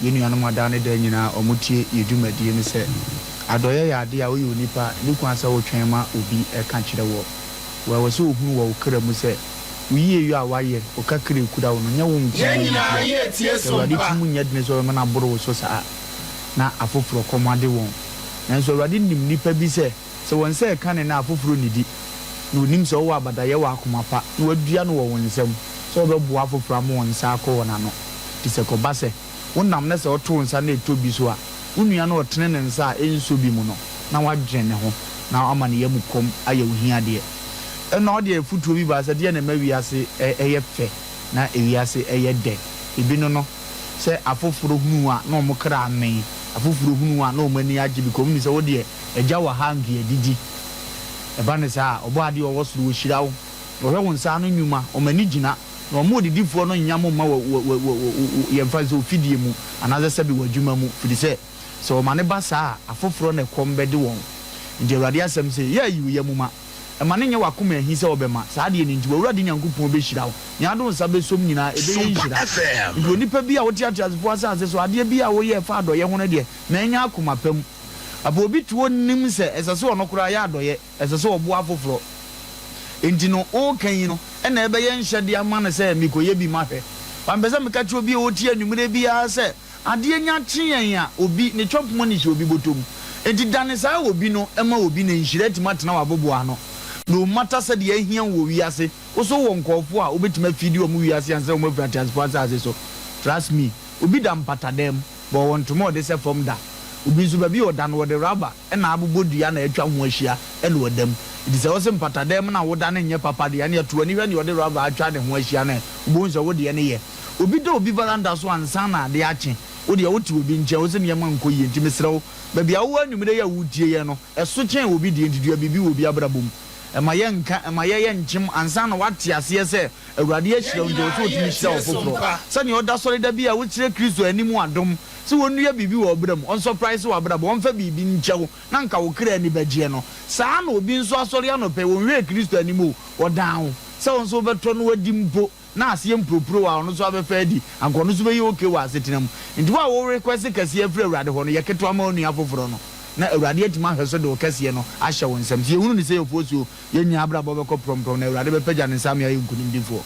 yɛn nuanom a daa ne daa nyinaa wɔtie yɛn dwumadie no sɛ, adɔeɛ yɛ adeɛ a woyɛ onipa a, ɛnni kwan sɛ wotwɛn ma obi ka kyerɛ woɔ. Wɔ ɛwɔ sɛ wohunu wɔ wo kra mu sɛ, wo yieyɔ a woayɛ, wo kakra a ɛkura wo no, nyɛ wo nko Yɛn ara nyinaa ntia. yɛretie Sɛ Awurade sompa. tirim nyɛ dene sɛ ɔbɛma no aboro wo so saa na afoforɔ kɔm ade wɔn. Nanso Awurade nim nnipa bi sɛ, sɛ wɔn nsa reka ne nan a, afoforɔ nnidi. Na ɔnim sɛ wowɔ abadayɛ wɔ akoma pa, na wadua no wɔ wo nsam sɛ wobɛboa afoforɔ ama wɔn nsa akɔ wɔn ano. Enti sɛ ɛkɔba sɛ, wonam na sɛ woto wo nsa na ɛtɔ bi so a, wo nua no a ɔtene ne nsa a ɛnsɔ bi mu no, na woadwene ne ho, na woama ne yam kɔm ayɛ wo hiadeɛ. Ɛnna ɔde afotuo bi baa sɛ, Deɛn na ɛma wiase yɛ fɛ na wiase yɛ dɛ? Ebi no no, sɛ afoforɔ hunu wo a, na wɔn kra amee, afoforɔ hunu wo a, na wɔn ani agye, because wɔnim sɛ wo deɛ, Agya wɔ ha anka yɛadidi. Ɛba no saa a, Ɔbɔadeɛ a ɔwɔ soro, ɔhyira wo, na ɔhwɛ wo nsa ano nnwuma, wɔn ani gyina, na wɔn odidifoɔ no nnya mo mma wɔ wɔ wɔ wɔ wɔ yɛmfa no sɛ ofidie mu, anaasɛ sɛbe wɔ adwuma mu, firi sɛ, sɛ wɔma no ba saa a, afoforɔ na ɛkɔm bɛde wɔn. Enti Awurade asɛm se, Yɛ ayi wo yam ma. Mma no nyɛ w'akoma ahi sɛ wobɛma, saa adeɛ no nti, w'Awurade Nyankopɔn bɛhyira wo. Nea wode wo nsa bɛsom nyinaa, ɛbɛyɛ Sompa nhyira. FM. Enti onipa bi a wote ateasefoɔ asase so, adeɛ biara a woyɛ ɛfa adɔeɛ ho no deɛ, ma ɛnyɛ akoma pa mu. Afei obi te hɔ nnim sɛ ɛsɛ sɛ ɔno koraa yɛ adɔeɛ, ɛsɛ sɛ ɔboa afoforɔ. Enti no, woreka yi no na ɛbɛyɛ nhyɛdeɛ ama no sɛ mekɔyɛ bi mahwɛ. But mepɛ sɛ meka kyerɛ obi a ɔretie anwummerɛ biara sɛ, adeɛ nya kye yɛn a, obi, ne chop money hyɛ obi bɔtɔ mu. Enti dane saa obi no ma obi na nhyira atumi atena w'aboboa ano. No matter sɛdeɛ ahia wo wɔ wiase, wo nso wowɔ nkurɔfoɔ a wobɛtumi afiidi wɔn wiase ansa na wɔafiri ateasefoɔ asase so. Trust me, obi da mpatadan mu. Bɔ wɔn ntoma a ɔde sɛ fam da. Obi nso, baabi a ɔda no, wɔde raba na abobɔ dua na atwa ho ahyia na ɔda mu. Enti sɛ wose mpatadan mu na woda no nyɛ papa deɛ, ɛnneɛ to w'ani hwɛ nea ɔde raba atwa ne ho ahyia no ɛ, wobɛhu sɛ wo deɛ no yɛ. Obi da obi varanda so ansa na adeɛ akye. Wo deɛ, wote obi nkyɛn, wose nneɛma nkɔ yie, enti mesrɛ wo, baabi a wowɔ anwummerɛ yi a woretie yɛn no, ɛso kyɛn obi deɛ, enti dua biribi wɔ obi abrabɔ mu. Ɛma yɛnka, ɛma yɛyɛ nkyem ansa na woate aseɛ sɛ Awurade ahyira wo nti ɛwɔ sɛ wotumi hyira ɔfoforɔ. Sɛnea ɔda sɔre da bi a wokyerɛ Kristo anim adom sɛ ɔnnua biribi wɔ w'abrɛ mu, ɔnsɔpraese w'abrabɔ, ɔmfa biribi nkyɛ wo na anka wo kra ani bɛgyeɛ no, saa ara na obi nso asɔre anɔpa yi, ɔnhwɛɛ Kristo anim o, ɔdan wo sɛ wo nso wobɛtɔ no adi mpo na aseɛ mpuropuro a ɔno nso abɛfa adi, anka ɔno nso bɛyɛ okay wɔ asetena mu. Nti wo a wo request kɛseɛ afiri Awurade hɔ no, yɛ ketewa ma onua foforɔ no na Awurade atumi ahwɛ so de wo kɛseɛ no ahyɛ wo nsam. Sɛ yɛhunu no sɛ yɛfoɔ suo Yɛn nyinaa abrabɔ bɛkɔ prɔmprɔm na Awurade bɛpagya ne nsa ama yɛayɛ nkonimdifoɔ.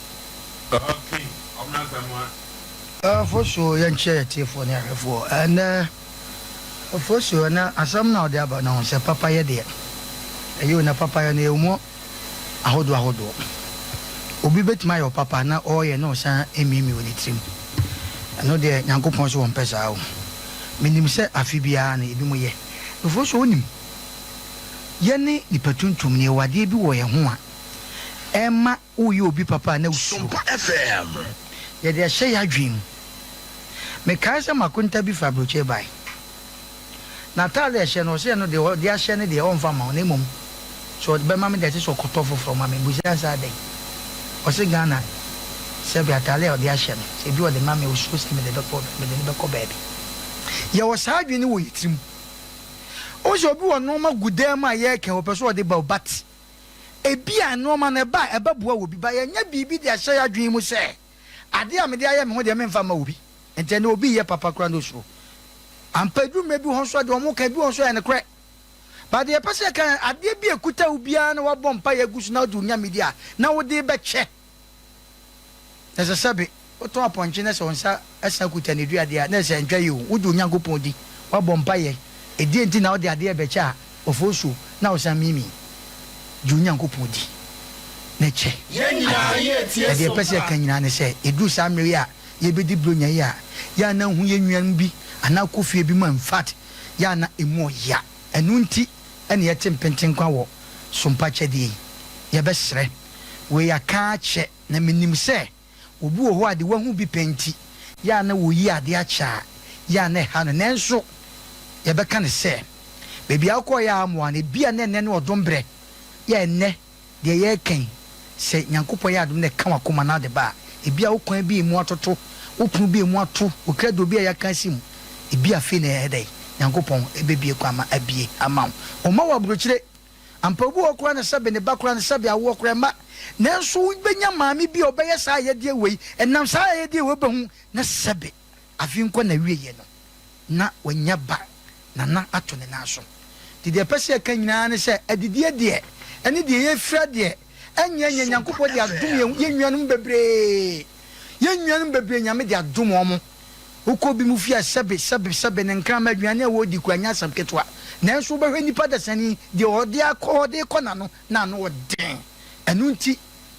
Okay, Ɔmena Asamoah. Afosuo, Yɛnkyia yɛn atiefoɔ ne ahwɛfoɔ ɛnnɛ. Afosuo, Ɛnnɛ asɛm no a wode aba no ho sɛ papayɛ deɛ, ɛyɛ o, na papayɛ no yɛwɔ mu ahodoɔ ahodoɔ. Obi bɛtumi ayɛ wo papa na ɔreyɛ na ɔsan remiamia wɔ ne tirim. Ɛno deɛ Nyankopɔn nso ɔmpɛ saa o. Menim sɛ afe biara no ebinom yɛ. Afosuo, Wonim? Yɛne nnipa tuntum no, yɛwɔ adeɛ bi wɔ yɛn ho a ɛma woyɛ obi papa a na wosuro. Yɛde ahyɛ yɛn adwene mu. Mekae sɛ m'akonta bi firi aburokyire bae. N'ataade a ɛhyɛ no, ɔse ɛno deɛ ɔde ahyɛ no deɛ ɔmfa mma wo na mmom sɛ ɔde bɛma me deɛ ɛsɛ sɛ ɔkɔtɔ foforɔ ma me. Mebisaa no sɛ adɛn? Ɔse Ghana sɛbe ataade a ɔde ahyɛ no, sɛ ebi ɔde ma me a ɔsuro sɛ mede bɛkɔ mede no bɛkɔ baabi. Yɛwɔ saa adwene no wɔ yɛn tirim. Wohu sɛ obi wɔ nnoɔma gu dan mu a yɛreka ɔpɛ sɛ ɔde ba o but ebia nnoɔma no ɛba a ɛbɛboa obi but yɛnyɛ biribi de ahyɛ yɛn adwene mu sɛ adeɛ a mede ayɛ me ho deɛ memfa mma obi nti ɛnɛ obi reyɛ papa koraa na osuro. Ampa ɛduru mmerɛ bi hɔ nso a deɛ wɔka ebi wɔ hɔ nso a ɛyɛ nokorɛ but deɛ yɛpɛ sɛ yɛka adeɛ bi a ɛkuta wo biara na woabɔ mpaeɛ agu so na wode wo Nyame di a na wode rebɛkyɛ. Na sɛ sɛbe wotɔn apɔnkye na sɛ wo nsa san kuta ne dua deɛ a, na ɛsɛ ɛntwa yie o. Wogye Onyankopɔn di, woabɔ mpaeɛ, ɛdeɛn nti na wode adeɛ rebɛkyɛ a ɔfoosuo na wosan miimii? Gye Onyankopɔn di na kyɛ Yɛn nyinaa adeɛ. yɛretie Na deɛ yɛpɛ sɛ so yɛka pa. nyinaa ne sɛ, ɛduru saa mmerɛ yi a yɛrebɛdi Buronya yi a, yɛ a na wohu yɛn nuanom bi anaa kɔ fie bi mu a, infact, yɛ a na ɛmu ɔya. Ɛno nti na yɛte mpentenkwa wɔ sompa kyɛdeɛ yi. Yɛbɛsrɛ. Wei aka akyɛ, na menim sɛ obi wɔ hɔ a de wahu bi pɛn nti, yɛ a na wɔyi adeɛ akyɛ a, yɛ a na ɛha no. Nanso yɛbɛka no sɛ, baabi a wokɔeɛ a ammoa no, ebia na ɛnnɛ ne ɔdom berɛ. Yɛ a ɛnnɛ, deɛ yɛreka yi, sɛ Nyankopɔn yɛ adom na ɛka w'akoma na wode ba a, ebia wo kwan bi emu atoto, wo pono bi emu ato, wo krado bi a yɛaka asi mu, ebia afei na ɛyɛ dɛn? Nyankopɔn bɛbue kwan ma abue ama wo. Ɔmma wo aburokyire. Ampa, obi wɔ hɔ koraa na sɛbe ne ba koraa no, sɛbe awoɔ koraa mma. Nanso wobɛnya maame bi a ɔbɛyɛ saa ayɛdeɛ wei, ɛnam saa ayɛdeɛ wei wobɛhu na sɛbe Afe nkɔ n'awieɛ no, na wanya ba nana ato ne nan so. Nti deɛ ɛpɛ sɛ yɛka nyinaa ne sɛ, adidie deɛ, ɛne deɛ yɛfira deɛ, ɛnyɛ nyɛ Nyankopɔn de adom yɛn, yɛn nuanom bebree, yɛn nuanom bebree Nyame de adom wɔn. Wokɔ obi mu fie a, sɛbe, sɛbe, sɛbe, ne nkraman aduane a wɔredi koraa nyɛ asɛm ketewa. Nanso wobɛhwɛ nipa dasani, deɛ ɔde akɔ, ɔde rekɔ n'ano, na ano ɔden. Ɛno nti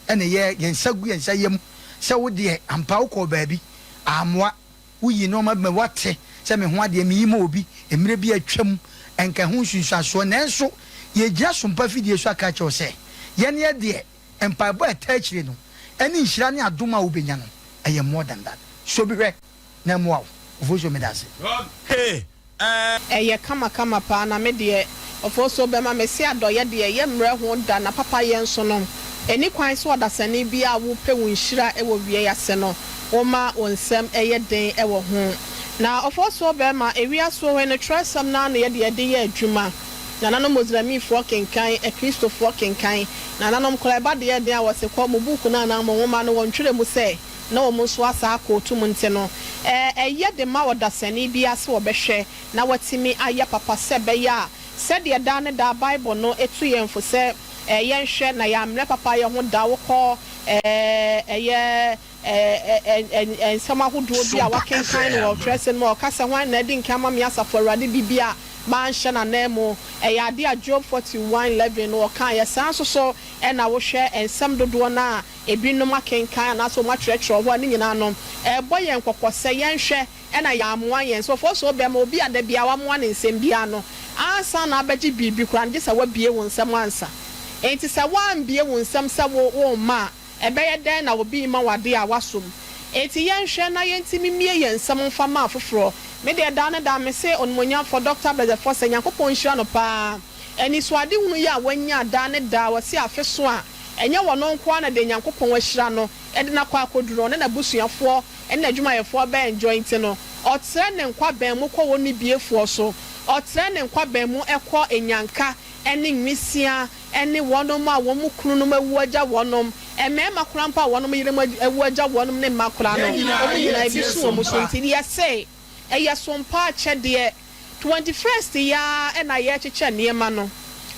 na yɛ, yɛn nsa gu yɛn nsa yam sɛ wo deɛ, ampa wokɔɔ baabi, ammoa. Woyi nnoɔma bi ma woate sɛ me ho adeɛ meyi ma obi mmerɛ bi a atwam nka ɛho nsunsuansoɔ nanso yɛgyina sompa fidie so aka akyerɛ wo sɛ yɛneɛ deɛ mpaebɔ a ɛtaa akyire no ɛne nhyira ne adom a wobɛnya no ɛyɛ more than that sɔ bi hwɛ na ɛmmoa wo Ofosuo medase. Okay eh. Ɛyɛ kama kama paa na me deɛ Ofosuo bɛma me se adɔyɛ deɛ yɛ mmerɛ ho da na papa yɛ nso no ɛni kwan sɛ ɔdasani biaa a wo pɛ wo nhyira wɔ wie ase no wo ma wo nsɛm yɛ den wɔ ho na Ofosuo bɛma ewiasoɔ hɔ yi no twerɛsɛm no ara na yɛde yɛde yɛ adwuma Nananom Mosrɛmifoɔ kenkan Akristofoɔ kenkan Nananom koraa ɛba deɛ ɛden a wɔse kɔ mo buuku no anaa mo nwoma no wɔntwerɛ mu sɛ na wɔn nso asa akɔ otum nti no, ɛyɛ den ma ɔdasani biara sɛ ɔbɛhwɛ na watumi ayɛ papa sɛ ɛbɛyɛ a sɛdeɛ daa ne daa Bible no tu yɛn fo sɛ yɛnhwɛ na yɛammrɛ papayɛ ho da. Wokɔ ɛyɛ nsɛm ahodoɔ bi a wɔakenkan no wɔ twerɛsɛm mu a, ɔka sɛ, Hwan na adi nkan ama me asafo Awurade biribi a manhyɛ n'ananmu? Ɛyɛ adeɛ a Job 41:11 no ɔkaeɛ. Saa nso so na wohwɛ nsɛm dodoɔ no a ebinom akenkan anaasɛ wɔakyerɛkyerɛw hɔ a, ne nyinaa no, ɛrebɔ yɛn kɔkɔ sɛ yɛnhwɛ na yɛammoa yɛn nkurɔfoɔ. So wobɛma obi a da biara wamoa ne nsam biara no ansa na abɛgye biribi koraa no, gye sɛ woabue wo nsam ansa? Enti sɛ woambue wo nsam sɛ worema a, ɛbɛyɛ dɛn na obi rema wo adeɛ a woasom? Enti yɛnhwɛ na yɛntumi mmue yɛn nsam mfa mma afoforɔ. Me deɛ daa ne daa mese Onimuonyamfoɔ Dɔkta Blessed Foster Nyankopɔn nhyira no paa. Anisoadehunu yi a wanya daa ne daa, ɔse afe so a, Ɛnyɛ ɔno nko ara na deɛ Nyankopɔn ahyira no de no akɔ akɔduru, ɔne n'abusuafoɔ ne n'adwumayɛfoɔ bɛ enjoy nti no, ɔtrɛ ne nkwaban mu kɔ wɔn nibiefoɔ so, ɔtrɛ ne nkwaban mu kɔ nnyanka ne nwisiaa ne wɔnom a wɔn kununom awu agya wɔnom, mmarima koraa mpo a wɔnom yerenom awu agya wɔnom ne mma koraa no, wɔn nyinaa ebi so wɔn so nti yɛse ɛyɛ sompa akyɛdeɛ. 21st yi ara na yɛrekyekyɛ nneɛma no.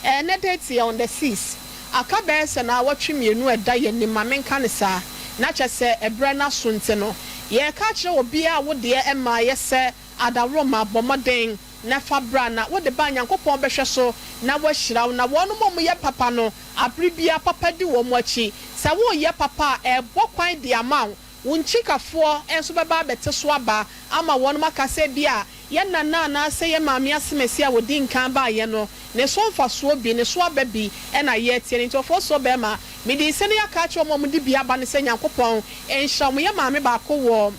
Ɛnnɛ date yɛ on the six. Aka bɛyɛ sɛ naawɔtwe mmienu a ɛda yɛn anim, ma menka no saa. Na kyerɛ sɛ ɛberɛ no aso nti no, yɛreka akyerɛ obiara a wo deɛ mmaeɛ sɛ adaworoma, bɔ mmɔden na fa bra na wode ba a Nyankopɔn bɛhwɛ so na wahyira wo. Na wɔnom a wɔyɛ papa no, abere biara papa di wɔn akyi. Sɛ woreyɛ papa a, ɛrebɔ kwan de ama wo. Wo nkyikafoɔ nso bɛba abɛte so aba ama wɔnom aka sɛ ebia yɛn nana anaasɛ yɛn maame asemasi a wɔdii nkan baeɛ no, ne so mfasoɔ bi, ne so aba bi na yɛreteɛ no. Nti ɔfoɔ soɔ barima, mede nsɛm yi aka akyerɛ wɔn a wɔde bi aba no sɛ Nyankopɔn nhyira wɔn. Yɛn maame baako wɔ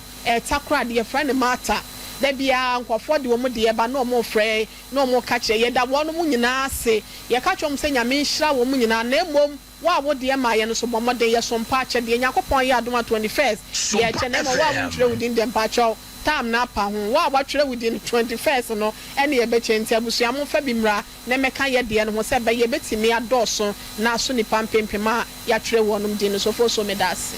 Takoradi, yɛfrɛ no Martha. Da biara nkurɔfoɔ de wɔn deɛ ba na wɔrefrɛ na wɔreka kyerɛ. Yɛda wɔnom nyinaa ase. Yɛka kyerɛ wɔn sɛ Nyame nhyira wɔn nyinaa na mmom Wo a wo deɛ maa yɛn no so bɔ mmɔden yɛ so mpa kyɛ deɛ Nyankopɔn yɛ adom a 21st yɛ kyɛ na mmom wo a wo ntwerɛ wo din deɛ mpakyɛw time no apa ho wo a watwerɛ wo din 21st no ɛne yɛbɛkyɛ nti abusua mo nfa bi mmra na mmɛka yɛ deɛ no ho sɛ ɛbɛyɛ yɛbɛtumi adɔɔso na aso nipa mpempem a yatwerɛ wɔnom din no so foso meda ase.